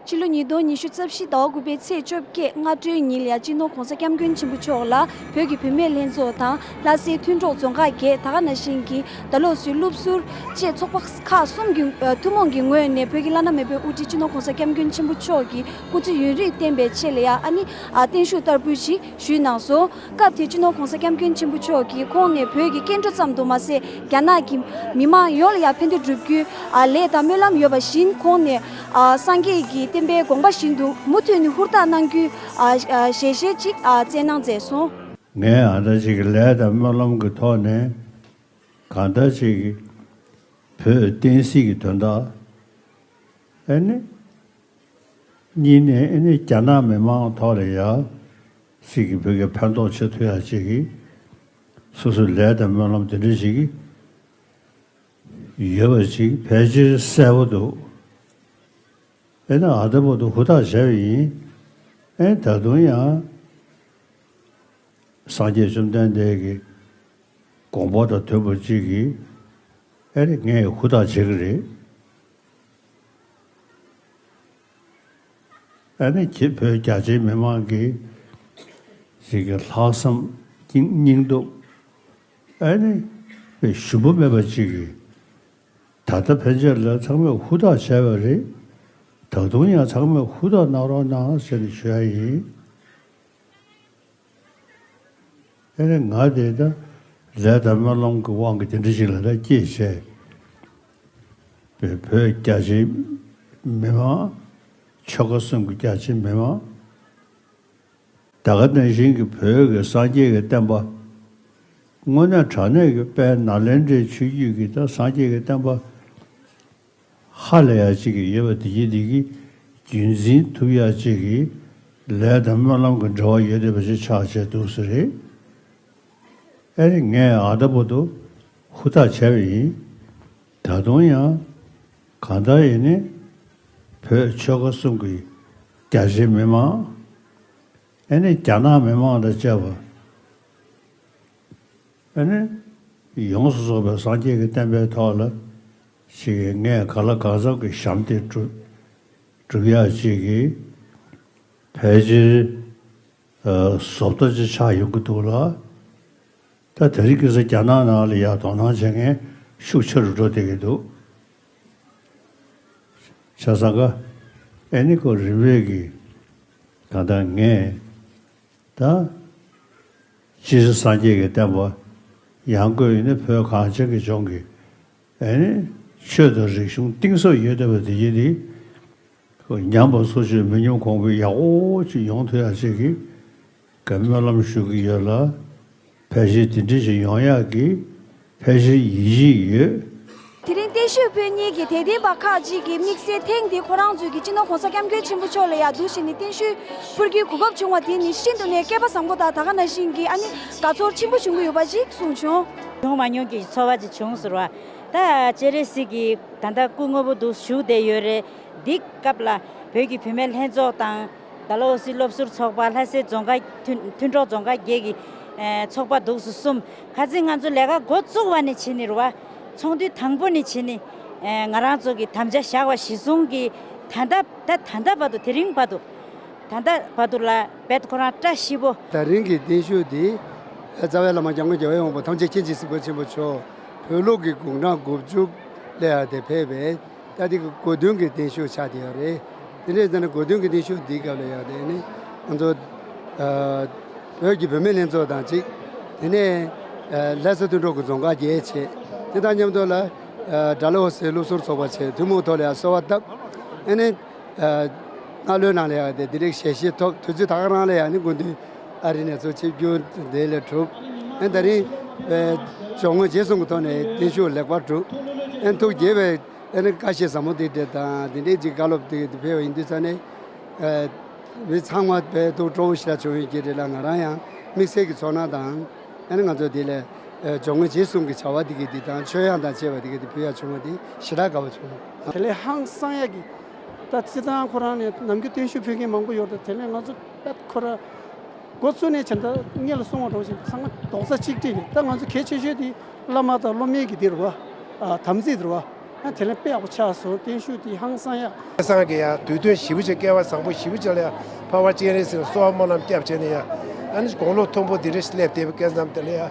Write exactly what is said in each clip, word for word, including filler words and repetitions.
ཕྱི་ལོ་ཉིས་སྟོང་ཉི་ཤུ་རྩ་བཞི་ཟླ་བ་དགུ་པའི་ཚེས་བཅོ་བརྒྱད་སྔ་དྲོའི་ཉིན་ལ་ཡ་སྤྱི་ནོར་༸གོང་ས་༸སྐྱབས་མགོན་ཆེན་པོ་མཆོག་ལ་བོད་ཀྱི་བུད་མེད་ལྷན་ཚོགས་དང་ལྷ་སའི་མཐུན་གྲོགས་རྫོང་ཁག་བརྒྱད། ད་ག་ནང་བཞིན་གྱི་ད་ལོ་སུའི་སློབ་ཟུར་བཅས་ཚོགས་པ་ཁག་གསུམ་གྱི་ཨ་ཐུན་མོང་གི་ངོས་ནས་བོད་ཀྱི་བླ་ན་མེད་པའི་དབུ་ཁྲིད་སྤྱི་ནོར་༸གོང་ས་༸སྐྱབས་མགོན་ཆེན་པོ་མཆོག་གི་སྐུ་ཚེ་ཡུན་རིང་བརྟན་པའི་ཆེད་ལ་ཡ་ཨ་ནི་ཨ་བརྟན་བཞུགས་བསྟར་འབུལ་ཞིག་ཞུས་གནང་སོང་། སྐབས་དེར་སྤྱི་ནོར་༸གོང་ས་༸སྐྱབས་མགོན་ཆེན་པོ་མཆོག་གིས་ཁོང་ནས་བོད་ཀྱི་སྐྱེ་འགྲོ་ཙམ་དུ་མ་ཟད་རྒྱ་ནག་གི་མི་མང་ཡོངས་ལ་ཡང་ཕན་བདེ་བསྒྲུབ་རྒྱུའི་ཨ་ལས་དང་སྨོན་ལམ་ཡོད་པ་བཞིན། ཁོང་ནས་ཨ་སངས་རྒྱས་ཀྱི་བསྟན་པའི་དགོངས་པ་བཞིན་དུ་མུ་མཐུད་ནས་ཧུར་ཐག་གནང་རྒྱུའི་ཨ་ཨ་ཞལ་བཞེས་ཅིག་ཨ་སྩལ་གནང་མཛད་སོང་། ངས་ཨ་ད་ཅིག་ལས་དང་སྨོན་ལམ་གྱི་ཐོག་ནས་གང་ལྟར་ཅིག་བོད་བསྟན་སྲིད་ཀྱི་དོན་དག་ཨེ་ནི། གཉིས་ནས་ཨེ་ནི་རྒྱ་ནག་མི་མང་ཐོག་ལ་ཡ་ཞིག་གི་བོད་ཀྱི་ཕན་ཐོགས་བྱེད་ཐུབ་ཡ་ཅིག་གི་སོ་སོའི་ལས་དང་སྨོན་ལམ་དེ་འདྲ་ཞིག་ཡོད་པ་ཅིག་ཕལ་ཆེར་གསལ་པོ་འདུག་ཨེ་ན་ཨ་ད་བར་དུ་ཧུར་ཐག་བྱས་པ་ཡིན། ཨེ་ད་དུང་ཡང་སངས་རྒྱས་བཅོམ་ལྡན་འདས་ཀྱི་དགོངས་པ་དང་མཐུན་པ་ཅིག་གི་ཨེ་ནི་ངས་ཧུར་ཐག་བྱེད་ཀྱི་རེད། ཨ་ནི་ཁྱེད་བོད་རྒྱ་ཆེའི་མི་མང་གི་ཞིག་གི་ལྷག་བསམ་སྙིང་སྙིང་སྟོབས་ཨ་ནི་དཔེ་ཞུམ་པ་མེད་པ་ཅིག་གིས་ད་ལྟ་ཕན་ཆད་ལ་ཚང་མས་ཧུར་ཐག་བྱས་པ་རེད། ད་དུང་ཡང་ཚང་མས་ཧུར་ཐག་གནང་རོགས་གནང་ཟེར་ནས་ཞུ་ཡ་ཡིན། ཨེ་ནི་ང་དེ་ད་ལས་དང་སྨོན་ལམ་གྱི་དབང་གིས་དེ་འདྲ་ཞིག་ལ་ད་སྐྱེས་བྱས། བོད་བོད་རྒྱ་ཆེའི་མི་མང་། ཆོལ་ཁ་གསུམ་གྱི་རྒྱ་ཆེའི་མི་མང་། ད་ག་ནང་བཞིན་གྱི་བོད་ཀྱི་སངས་རྒྱས་ཀྱི་བསྟན་པ། དངོས་གནས་དྲང་གནས་ཀྱི་དཔལ་ནཱ་ལེནྡྲའི་ཆོས་བརྒྱུད་ཀྱི་ད་སངས་རྒྱས་ཀྱི་བསྟན་པ་ཧ་ལས་ཡ་གཅིག་གི་ཡོད་པ་དེ་ཡིན། དེ་གི་རྒྱུན་འཛིན་ཐུབ་ཡ་གཅིག་གི་ལས་དང་སྨོན་ལམ་གྱི་འབྲེལ་བ་ཡོད་བསྡད་པ་ཞིག་ཆགས་བྱས་འདུག་ས་རེད། ཨེ་ནི་ངས་ཨ་ད་བར་དུ་ཧུར་ཐག་བྱས་པ་ཡིན། ད་དུང་ཡང་གང་ལྟར་ཡིན་ནི་བོད་ཆོལ་ཁ་གསུམ་གྱི་རྒྱ་ཆེའི་མི་མང་། ཨེ་ནི་རྒྱ་ནག་མི་མང་དང་བཅས་པ། ཨ་ནི་ཡོངས་སུ་རྫོགས་པའི་སངས་རྒྱས་ཀྱི་བསྟན་པའི་ཐོག་ལ་ཞིག་གི་ངས་གང་ལ་གང་འཚམ་གྱི་ཞབས་འདེགས་སྒྲུབ་སྒྲུབ་ཡག་ཅིག་གི་ཕལ་ཆེར་ཨ་བཟོ་ལྟ་ཅིག་ཆགས་ཡོང་གི་འདུག་ལ། ད་དེ་རིང་ཁ་སང་རྒྱ་ནག་ནང་ལ་ཡ་དོ་སྣང་བྱེད་མཁན་ཤུགས་ཆེ་རུ་འགྲོ་བསྡད་ཀྱི་འདུག་བྱས་ཙང་ཀ་ཨེ་ནི་ཁོ་རིམ་པས་ཀྱི་ད་ལྟ་ངས། ད། སྤྱིར་སངས་རྒྱས་ཀྱི་བསྟན་པ་ཡང་སྒོས་ཡིན་ན་བོད་གངས་ཅན་གྱི་ལྗོངས་ཀྱི་ཨེ་ནི་ཆོས་དང་རིག་གཞུང་གཏིང་ཟབ་ཡོད་བསྡད་པ་དེ་ཡིན་ཏེ། ཉམས་པ་སོར་ཆུད་མི་ཉམས་གོང་འཕེལ་ཡག་པོ་ཅིག་ཡོང་ཐུབ་ཡག་ཅིག་གི་སྨོན་ལམ་ཞུ་གི་ཡོད་ལ། ཕལ་ཆེར་དེ་འདྲ་ཞིག་ཡོང་ཡག་གི་ཕལ་ཆེར་ཡིད་ཆེས་ཡོད། དེ་རིང་བརྟན་བཞུགས་ཕུལ་མཁན་གྱི་དད་ལྡན་པ་ཁག་ཅིག་གིས་དམིགས་བསལ་ཐེངས་འདིའི་ཁོ་རང་ཚོའི་གི་སྤྱི་ནོར་༸གོང་ས་༸སྐྱབས་མགོན་ཆེན་པོ་མཆོག་ལ་ཡ་འདུག་བཞིན་ནས་བརྟན་བཞུགས་ཕུལ་རྒྱུའི་གོ་སྐབས་བྱུང་བ་དེ་ནི་ཤིན་ཏུ་ནས་སྐལ་པ་བཟང་པོ་དང་། ད་ག་ནང་བཞིན་གྱི་ཨ་ནི་དགའ་ཚོར་ཆེན་པོ་བྱུང་གི་ཡོད་པ་ཅིག་གསུངས་བྱུང་། མྱོང་མ་མྱོང་གི་ཚོར་བ་ཅིག་བྱུང་ཟེར་བ། ད་སྤྱན་རས་གཟིགས་ཀྱི་ད་ལྟ་སྐུ་ངོ་བོ་འདུག་བཞུགས་བསྡད་ཡོད་རེད། འདི་སྐབས་ལ་བོད་ཀྱི་བུད་མེད་ལྷན་ཚོགས་དང་། ཌལ་ཧོ་སི་སློབ་ཟུར་ཚོགས་པ། ལྷ་སའི་རྫོང་ཁག་མཐུན་མཐུན་གྲོགས་རྫོང་ཁག་བརྒྱད་ཀྱི་ཨེ་ཚོགས་པ་འདུག་སེ་གསུམ། ཁ་སང་ང་ཚོ་ལས་ཀ་འགོ་བཙུགས་པ་ནས་བྱས་ནས་རེད་བ། ཚོགས་འདུ་དང་པོ་ནས་བྱས་ནས་ཨེ་ང་རང་ཚོ་གི་དམ་བཅའ་བཞག་པ་གཞིར་བཟུང་གིས་ད་ལྟ་ད་ད་ལྟ་བར་དུ། དེ་རིང་བར་དུ། ད་ལྟ་བར་དུ་ལ་རྦད་ཁོ་རང་བཀྲ་ཤིས་པོ། ད་རིང་གི་བརྟན་བཞུགས་འདི་རྩ་བའི་བླ་མ་སྐྱབས་མགོན་རྒྱལ་བའི་དབང་པོ་ཐམས་ཅད་མཁྱེན་ཅིང་གཟིགས་པ་ཆེན་པོ་མཆོག་བོད་ལུགས་ཀྱི་དགུང་གྲངས་དགུ་བཅུ་ལ་ཡ་དེ་ཕེབས་པའི། ད་དེ་གི་གོ་སྟོན་གྱི་བརྟན་བཞུགས་ཆགས་བསྡད་ཡོད་རེད། དེ་འདྲའི་ཙང་ནས་གོ་སྟོན་གྱི་བརྟན་བཞུགས་འདིའི་སྐབས་ལ་ཡང་དེ་ནི་ང་ཚོ་ཨ་བོད་ཀྱི་བུད་མེད་ལྷན་ཚོགས་དང་གཅིག་དེ་ནས་ཨ་ལྷ་ས་མཐུན་གྲོགས་ཀྱི་རྫོང་ཁག་བརྒྱད་བྱས། དེ་དང་མཉམ་དུ་ལ་ཨ་ཌལ་ཧོ་སི་སློབ་ཟུར་ཚོགས་པ་བྱས། ཐུན་མོང་ཐོག་ལ་ཡང་གསོལ་བ་བཏབ། ཨ་ནི་ཨ་སྔ་ལོའི་ནང་ལ་ཡང་དེ་དེ་རིགས་ཞལ་བཞེས་ཐོབ། དུས་ཚོད་ད་ག་རང་ལ་ཡང་ནི་སྐུ་མདུན་ཨ་རི་ནས་ཚུར་ཆིབས་བསྒྱུར་དེ་ལ་གྲུབ། ཨ་ནི་ད་རིང་ཨ་སྦྱོར་དངོས་རྗེས་གསུམ་གྱི་ཐོག་ནས་བརྟན་བཞུགས་ལེགས་པར་གྲུབ། ཨ་ནི་ཐུགས་དགྱེས་པའི། ཨ་ནི་བཀྲ་ཤིས་བཟང་པོ་འདི་འདྲ་དང་འདི་འདྲའི་ཅིག་བཀའ་སློབ་དེ་ཕེབས་པ་ཡིན་དུས་ཙ་ནས། ཨ་མི་ཚང་མ་དཔེ་ཐུགས་སྤྲོ་བོ་ཞེ་དྲག་བྱུང་ཡོད་ཀྱི་རེད་ལ། ང་རང་ཡང་དམིགས་བསལ་གྱི་ཚོར་སྣང་དང་། ཨ་ནི་ང་ཚོ་འདི་ལ་ཨ་སྦྱོར་དངོས་རྗེས་གསུམ་གྱི་བྱ་བ་འདི་གི་འདི་དང་ཆོས་དབྱངས་དང་བཅས་པ་འདི་གི་འདི་ཕུལ་ཡག་བྱུང་བ་འདི་ཞེ་དྲག་དགའ་བོ་བྱུང་། དེ་ལས་ཧང་སང་ཡག་གི། ད་སྤྱིར་བཏང་ཁོ་རང་ནས་ནམ་རྒྱུན་བརྟན་བཞུགས་ཕུལ་མཁན་མང་པོ་ཡོད་རེད། དེ་ལས་ང་ཚོ་དཔེ་ཁོ་ར་འགོ་བཙུགས་ནས་བྱས་ད་སྔོན་ལ་གསུང་བ་འདྲ་བོ་ཞིག་ཚང་མ་རྡོག་རྩ་གཅིག་སྒྲིལ་རེད། ད་ང་ཚོ་གལ་ཆེ་ཤོས་དེ་བླ་མ་དང་སློབ་མའི་གི་འདི་རེད་བ། ཨ་དམ་ཚིག་རེད་བ། ཨ་དེ་ལ་དཔེ་ཡག་པོ་ཆགས་སོང་། བརྟན་བཞུགས་དེ་ཧང་སང་ཡ། སྐལ་བཟང་གིས་ཡང་དུས་སྟོན་ཞེ་པོ་ཅིག་སྐལ་བ་བཟང་པོ་ཞེ་པོ་ཅིག་ལ་ཡང་ཕ་བ་སྤྱན་རས་གཟིགས་ལ་གསོལ་བ་སྨོན་ལམ་བརྒྱབ་བྱས་ནས་ཡང་ཨ་ནི་དགུང་ལོ་མཐོན་པོ་འདི་འདྲ་ཞིག་སླེབས་བསྡད་པའི་སྐལ་བཟང་དེ་ལ་ཡང་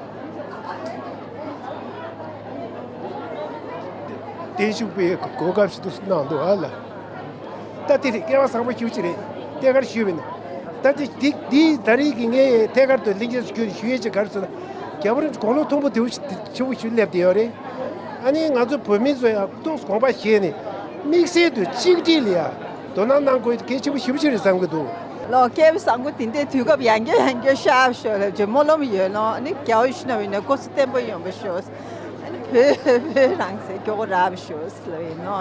བརྟན་བཞུགས་པའི་གོ་སྐབས་ཤིག་ཏུ་གནང་འདུག་ཨ་ལ། ད་དེ་རེད། སྐལ་བ་བཟང་པོ་ཞེ་པོ་ཅིག་རེད། ཐད་ཀར་ཞུས་པ་ཡིན་ན། ད་དེ་དེ་དེ་ད་རེས་ཀྱི་ངས་ཐད་ཀར་དུ་ལྷན་རྒྱས་སུ་ཞུ་ཞུ་ཡས་ཅིག་ག་རེ་ཟེར་ན། རྒྱ་བོད་རིགས་དགུང་ལོ་མཐོན་པོ་དེ་འདྲ་ཞིག་ཆེ་པོ་ཞིག་སླེབས་བསྡད་ཡོད་རེད། ཨ་ནི་ང་ཚོ་བོད་མི་ཚོ་ཡང་ཏོག་ཙམ་དགོངས་པ་བཞེས་ནས་དམིགས་བསལ་དུ་གཅིག་སྒྲིལ་ལ་ཡང་དོ་སྣང་གནང་དགོས་གལ་ཆེན་པོ་ཞེ་པོ་ཅིག་རེད་བསམ་གྱི་འདུག་ལོ། སྐལ་བ་བཟང་པོ་དེ་འདྲའི་དུས་སྐབས་ཡང་བསྐྱར་ཡང་བསྐྱར་ཤར་བ་ཤོག་ལབ་ཅེས་སྨོན་ལམ་ཡོད་ནོ། ཨ་ནི་རྒྱལ་བ་ཡིད་བཞིན་ནོར་བུའི་གནས་སྐུ་ཚེ་བརྟན་པོ་ཡོང་བ་ཤོག་ཨ་ནི་བོད་བོད་རང་སའི་སྐྱོ་གོ་རག་པ་ཤོག་ལབ་ཡིན་ནོ།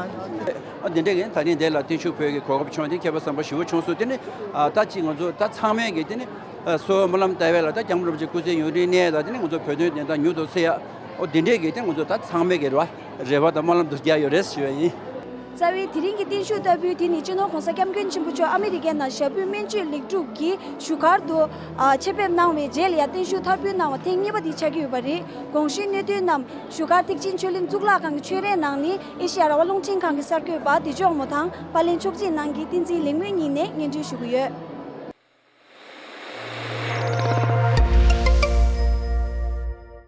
ཨ་འདི་འདྲ་གི་ད་རིང་འདི་ལ་བརྟན་བཞུགས་ཕུལ་གྱི་གོ་སྐབས་བྱུང་བ་དེ་ཁྱད་པར་བཟང་པོ་ཞེ་པོ་བྱུང་སོང་། དེ་ནི་ཨ་ད་ཅིག་ང་ཚོ་ད་ཚང་མས་ཀྱི་དེ་ནི་ཨ་གསོལ་བ་སྨོན་ལམ་བཏབ་པ་ལ་ད་སྐྱབས་མགོན་རིན་པོ་ཆེ་སྐུ་ཚེ་ཡུན་རིང་གནས་དང་དེ་ནི་ང་ཚོ་བོད་དོན་བདེན་མཐའ་མྱུར་དུ་གསལ་ཡག་འོ་དེ་འདྲས་ཀྱི་དེ་ང་ཚོ་ད་ཚང་མས་ཀྱི་རེ་བ་རེ་བ་དང་སྨོན་ལམ་དུ་རྒྱག་ཡོད་རེད་ཞུ་བ་ཡིན། རྩ་བའི་དེ་རིང་གི་བརྟན་བཞུགས་ལྟ་བུའི་དེ་ནི་སྤྱི་ནོར་༸གོང་ས་༸སྐྱབས་མགོན་ཆེན་པོ་མཆོག་ཨ་མི་རི་ཀའི་ནང་ཞབས་པུས་སྨན་བཅོས་ལེགས་གྲུབ་ཀྱིས་བཞུགས་སྒར་དུ་ཨ་ཆེད་ཕེབས་གནང་བའི་རྗེས་ལ་ཡང་བརྟན་བཞུགས་མཐར་འབུལ་གནང་བ་ཐེངས་གཉིས་པ་དེ་ཆགས་ཀྱི་ཡོད་པ་རེད། དགོངས་ཞུའི་གནད་དོན་རྣམས་བཞུགས་སྒར་ཐེག་ཆེན་ཆོས་གླིང་གཙུག་ལག་ཁང་གི་ཆོས་རའི་ནང་ནས་ཨེ་ཤེ་ཡ་རང་དབང་རླུང་འཕྲིན་ཁང་གི་གསར་འགོད་པ་བདེ་མཆོག་མོ་དང་པར་ལེན་ཕྱོགས་སྒྲིག་གནང་མཁན་བསྟན་འཛིན་ལེགས་སྨོན་གཉིས་ནས་སྙན་སྒྲོན་ཞུ་གི་ཡོད།